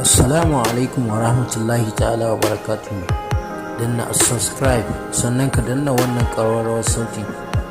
Assalamu alaikum wa rahmatullahi ta'ala wa barakatuhu. Danna subscribe, sannan ka danna wannan ƙararrawar sautin,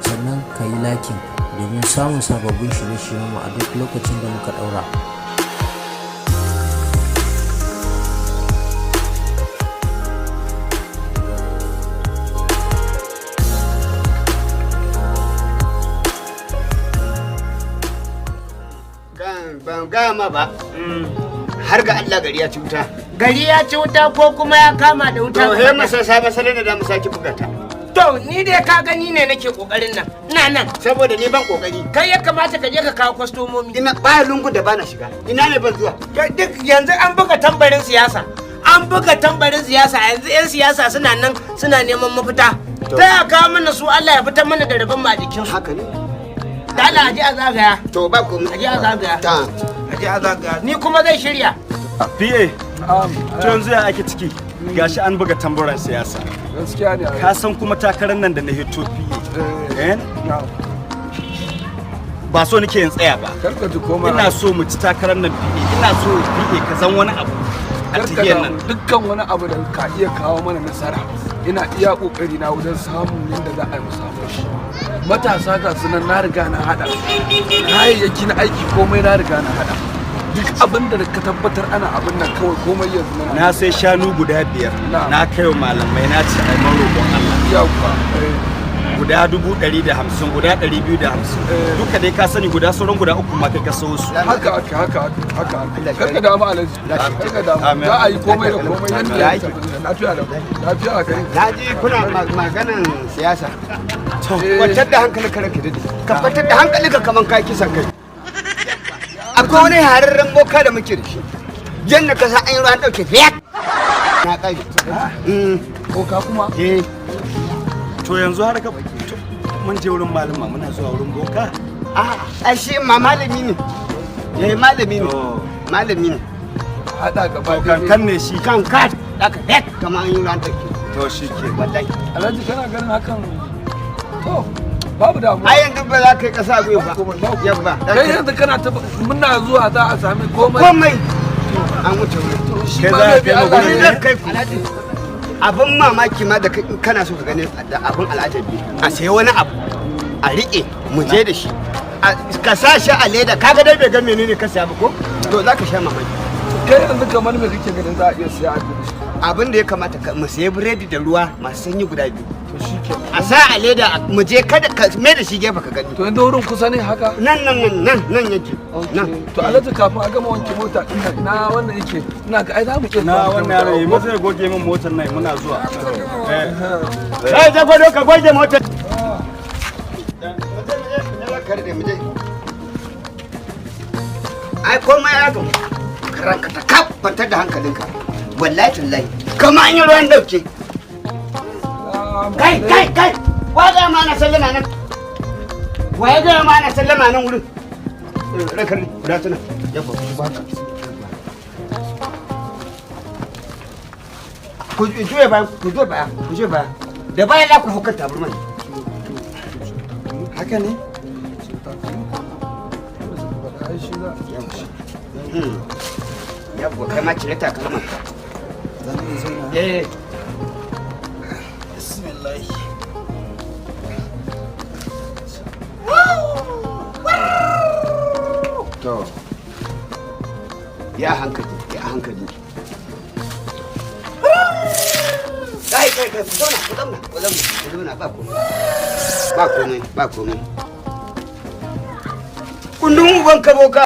sannan ka yi liking domin samun sababbin shirye-shiryenmu a duk lokacin da muka ɗaura. Ban gaya ma ba, har ga Allah gari ya ci wuta. Gari ya ci wuta ko kuma ya kama da wuta? To he masa sabon salon da mu sake buga ta. To ni dai ka gani ne nake kokarin nan, ina nan. Saboda ni ban kokari. Kai ya kamata ka je ka kawo kwastomomi. Ina ba lungu da bana shiga, ina ne ban zuwa. Duk yanzu an buga tambarin siyasa, an buga tambarin siyasa. Yanzu yan siyasa suna nan suna neman mafita. Ta ya kawo mana su, Allah ya fitar mana da rabon ma jikin su. Haka ne. Da Allah aje a zagaya. To ba komai. Aje a zagaya. Ta. Aje a zagaya, ni kuma zai shirya. PA, to yanzu ya ake ciki? Gashi an buga tamburan siyasa. Gaskiya ne. Ka san kuma takarar nan da na hito, PA. Eh? Ba so nake yin tsaya ba. Karka ji komai. Ina so mu ci takarar nan, PA. Ina so, PA, ka zan wani abu a Karka tafiyar damu. nan. Dukkan wani abu da ka iya kawo mana nasara, ina iya kokari na wajen samun yadda za a yi mu samu shi. Matasa ga su nan, na riga na hada kayayyaki na aiki, komai na riga na hada. Duk abin da ka tabbatar ana abin nan kawai, komai yanzu na Na sai shanu guda 5. Na. Na kai wa malamai, na ce ai roƙon Allah. Yawwa. Guda 150,000, guda 250. Eh. Duka dai ka sani, guda sauran guda uku ma kai ka sayo su. Haka haka haka haka haka. Karka damu, Alhaji, karka damu. Amin. Za a yi komai da komai yadda ya tafi. Lafiya da lafiya a gari. Na ji kuna maganan siyasa. Eh. Kwantar da hankalinka, ranka dade. Ka kwantar da hankalinka kaman kai kisan kai. Akwai wani hararren boka da muke da shi. Yanda ka san an yi ruwan dauke fiyak na kai. Boka kuma? Eh. To yanzu har ka to, mun je wurin malama, muna zuwa wurin boka. A ai shi ma malami ne. Eh, malami ne. To. Malami ne. Hada gaba To kankan ne shi. Kan ka aka fiyak kaman an yi ruwan dauke. To shi ke. Wallahi. Alhaji, kana ganin hakan? To babu damuwa. Ai yanzu ba za ka yi kasa gwiwa ba. Yabba. Kai yanzu kana ta muna zuwa, za a sami komai. Komai an wuce wurin. To shi Kai ma za zai ka bi kai Allah mu ne. Zan kai ku. Abin mamaki ma da kana so ka gani da abin al'ajabi, a sayi wani abu a riƙe mu je da shi, ka sa shi a leda, kaga dai bai ga menene ka saya ba ko, to za ka sha mamaki. Kai yanzu kamar me kake ganin za a iya siya a gudu? Abin da ya kamata mu sayi biredi da ruwa masu sanyi guda biyu. To shi ke. A sa a leda mu je, kada ka mai da shi gefe ka gani. To yanzu wurin kusa ne haka? Nan nan nan nan nan yake nan. To Alhaji, kafin a gama wanke mota din nan, ina wannan yake? Ina ga ai za mu iya Na zuwa mu wannan yaro yi ko? maza ya goge min motar nan, muna zuwa. Eh. Sai ta gwado ka goge motar. Ai komai ya gamu. Ranka ta kaf, kwantar da hankalinka. Wallahi tallahi. Kama an yi ruwan dauke. Kai kai kai. Wa ga ma na sallama nan? Wa ya ga ma na sallama nan wurin? Ranka ne, guda tuna. Yabba, ku ba ka. Ku juye baya, ku juye baya, ku juye baya. Da baya za ku hukar taburman. Haka ne? Ai shi za a Yabba, kai ma cire takalman. Eh. Bismillah. To. Ya hankali, ya hankali. Kai kai kai, ku zauna, ku zauna, ku zauna, ku zauna, ba komai. Ba komai, ba komai. Kundin uban ka boka.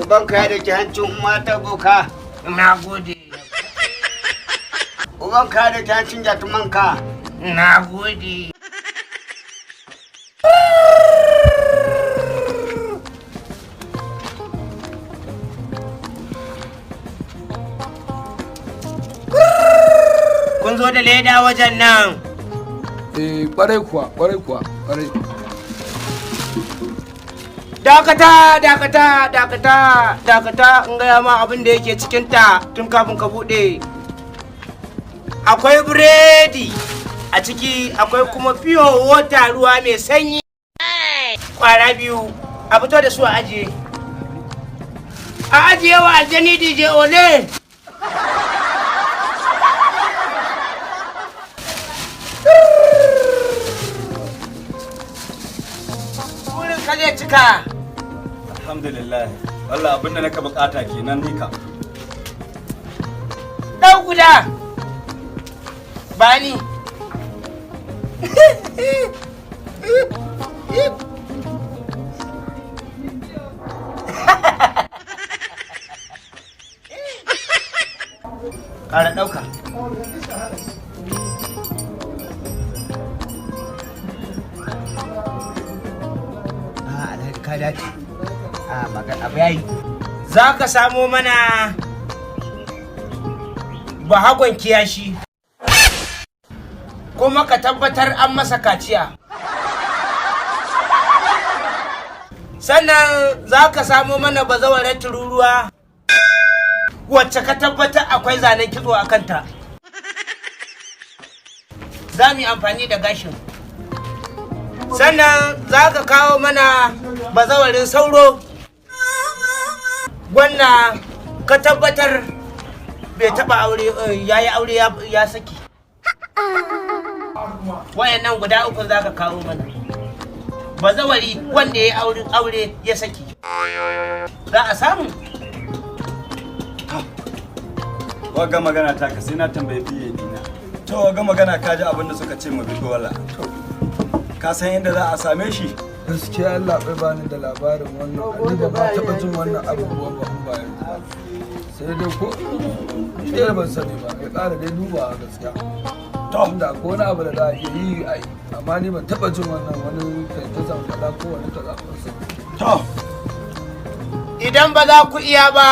Ubanka ya dake hancin mata boka. Na gode. Ubanka ya dake hancin jatumanka. Na gode. Kun zo da leda wajen nan? Eh, kwarai kuwa, kwarai kuwa, kwarai. Dakata, dakata, dakata, dakata, in gaya ma abin da yake cikinta tun kafin ka buɗe. Akwai biredi a ciki, akwai kuma pure water, ruwa mai sanyi, kwara biyu. A fito da su a ajiye. A ajiye wa aljani DJ Ole. Wurin ka zai cika. Alhamdulillah. Wallah abinda naka bukata kenan ni ka. Ɗau guda. Bani. Ƙara ɗauka. A Alhaji, ka dace. A magana abu yayi. Za ka samo mana bahagon kiyashi, kuma ka tabbatar an masa kaciya. Sannan za ka samo mana bazawarar tururuwa wacce ka tabbatar akwai zanen kitso a kanta. Za mu yi amfani da gashin. Sannan za ka kawo mana bazawarin sauro wannan ka tabbatar bai taba aure, ya yi aure ya saki. Wayannan guda uku za ka kawo mana. Bazawari wanda ya yi aure ya saki, za a samu. Wagga magana ta ka sai na tambaye PA dina. To, wagga magana ka ji abin da suka ce mu bi wala. Ka san inda za a same shi? Gaskiya Allah bai bani da labarin wannan, ni ba ma taɓa jin wannan abubuwan ba in ba yanzu ba. Sai dai ko ni dai ban sani ba, ya ƙara dai dubawa gaskiya. To. Tunda akwai wani abu da za a iya yi a yi, amma ni ban taɓa jin wannan wani kyankyasan kaza ko wani kaza ban sani. To. Idan ba za ku iya ba,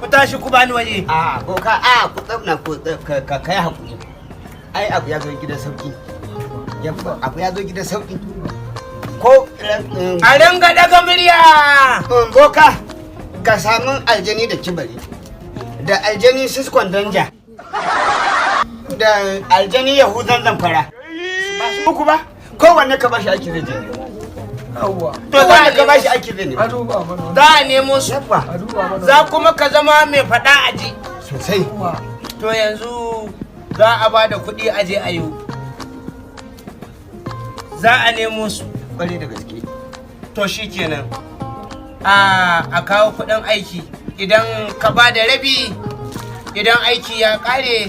ku tashi ku bani waje. A boka, a ku tsafna ku ka kai hakuri. Ai abu ya zo gidan sauki. Yabba, abu ya zo gidan sauki. Ko A ringa daga murya. Boka, ka samu aljani da kibari da aljani siskon danja da aljani Yahuzan Zamfara, ba su uku ba, kowanne ka bashi aiki zai je. Yawwa. To, za a Kowanne ka nemo bashi aiki zai A nema. duba mana wannan. Za a nemo su. Yabba. A duba mana. Za kuma ka zama mai faɗa a ji. Sosai. Yawwa. To, yanzu za a ba da kuɗi a je a yi, za a nemo su. Kwarai da gaske. To shikenan, a kawo kuɗin aiki. Idan ka ba da rabi, idan aiki ya ƙare,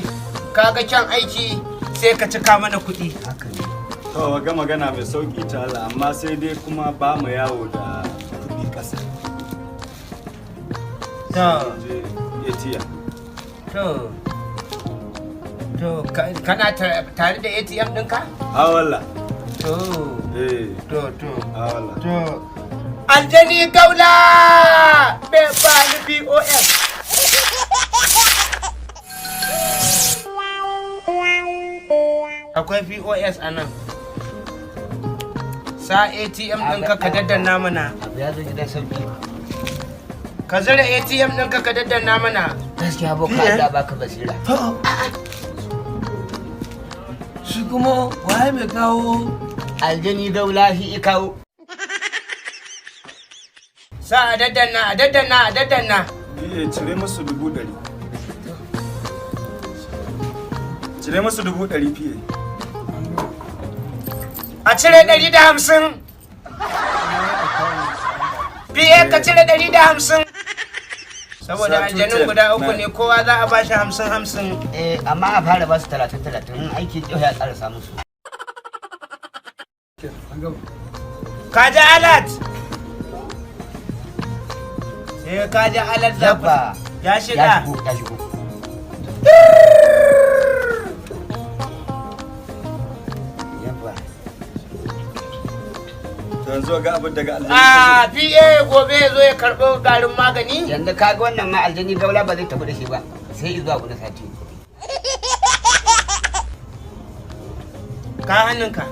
ka ga kyan aiki, sai ka cika mana kuɗi. Haka ne. To, wagga magana mai sauki ta Allah, amma sai dai kuma ba mu yawo da kuɗi ƙasa. To. Je ATM. To, kana tare da ATM ɗinka? A walla. To. Eh. To. A walla. To, aljani gaula bai ba ni POS. Akwai POS a nan. Sa ATM ɗinka ka daddanna mana. Abu ya zo gidan sauki. Ka zura ATM ɗinka ka daddanna mana. Gaskiya boka, Allah baka basira. Shi kuma waye mai kawo? Aljani gaula shi i kawo. Sa a daddanna, a daddanna, a daddanna. PA, cire musu 100,000. Cire musu 100,000, PA. A cire 150. PA, ka cire 150. Saboda Sa aljanun 210, guda uku ne, nine. kowa za a bashi 50 50. Eh, amma a fara basu 30 30, in aiki kyau ya ƙara musu. An gama. Ka ji alert, sai ka ji alert za ku Yabba. ya Ya shiga. shigo, ya shigo. Yabba. To, yanzu ga abin daga aljani. A PA, gobe ya zo ya karɓi garin magani. Yanzu ka ga wannan ma aljani gaula ba zai tafi da shi ba sai zuwa wani sati. Ka hannunka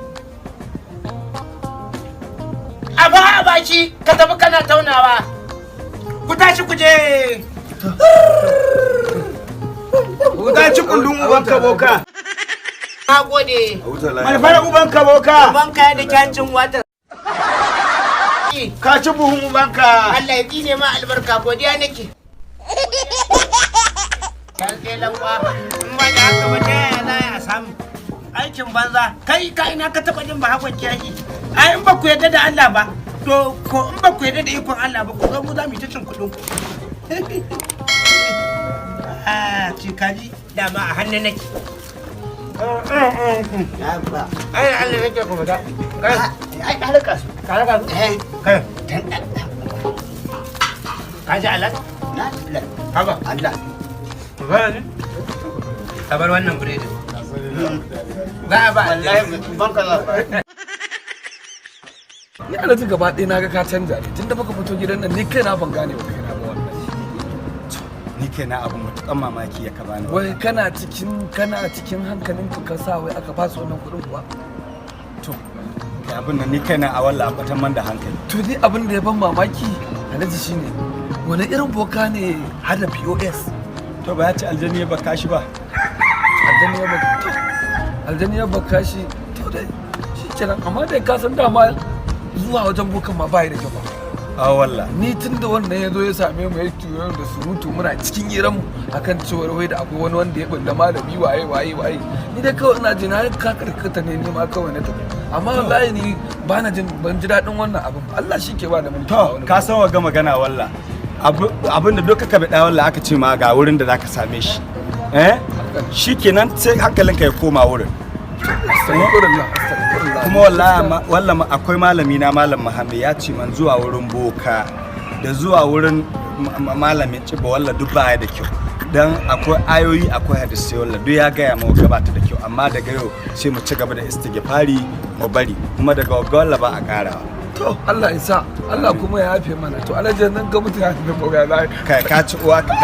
a ba a baki, ka tafi kana taunawa. Ku tashi ku je. Ka ci kundin ubanka, boka. Na gode. A huta lafiya. Malfar ubanka, boka. Ban kaya da kyancin wata. nake. Ka ci buhun ubanka. Allah ya tsine ma albarka, godiya nake. Kan sai lankwa, in ba da haka ba ta yaya za a samu? Aikin banza, kai ka ina ka taɓa jin ba hakon kiyaki. Ai in ba ku yarda da Allah ba, to ko in ba ku yarda da ikon Allah ba, ku zo mu za mu yi ta cin kuɗin ku. Ah, ci kaji dama a hannu nake. Ya ba. Ai Allah nake kuma da. Kai, Ai ka rika su. ka raka su? Eh. Kai, Dan Allah. ka ji alat? Na Allah. Haba. Allah. Ka bar wannan biredin. Za a ba. Wallahi banka za ba. Ni Alhaji gaba ɗaya na ga ka canja ne tunda muka fito gidan nan, ni kaina ban gane wa kaina ba wannan. Ni kaina abu matukan mamaki ya ka bani. Wai kana cikin hankalinka ka sa wai aka fasa wannan kuɗin kuwa? To, kai abin nan ni kaina a walla a man da hankali. To ni abin da ya ban mamaki, Alhaji, shine wani irin boka ne hada POS? To ba ya ci aljani ya baka shi ba. Aljani ya baka, to aljani ya baka shi. To dai shikenan, amma dai ka san dama zuwa wajen bokan ma bai da kyau ba. A walla. Ni tun da wannan ya zo ya same mu ya tuyo da surutu muna cikin hiran mu akan cewar wai da akwai wani wanda ya bulla malami waye waye waye, ni dai kawai ina ji na ka karkata ne, ni ma kawai na tafi. Amma wallahi ni ba na jin, ban ji daɗin wannan abin. Allah shi ke ba da mulki, ba To wani. Ka san wa ga magana walla. Abin da duka ka biɗa walla aka ce ma ga wurin da zaka same shi. Eh? Shikenan sai hankalinka ya koma wurin. Astaghfirullah, astaghfirullah. Kuma wallahi walla akwai malami na, Malam Muhammad, ya ce man zuwa wurin boka da zuwa wurin malamin ciba walla duk baya da kyau. Dan akwai ayoyi, akwai hadisai, walla duk ya gaya ma gabata da kyau. Amma daga yau sai mu ci gaba da istighfari mu bari, kuma daga walla ba a karawa. To Allah ya sa, Allah kuma ya yafe mana. To Alhaji, nan ga mutum ya tafi boga zai. Kai ka ci uwa ka.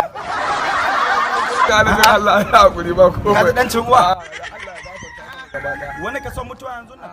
Alhaji, Allah ya hakuri, ba komai. Ka ji dan cin uwa. Allah ya gafarta mana gaba ɗaya. Wani ka son mutuwa yanzu nan.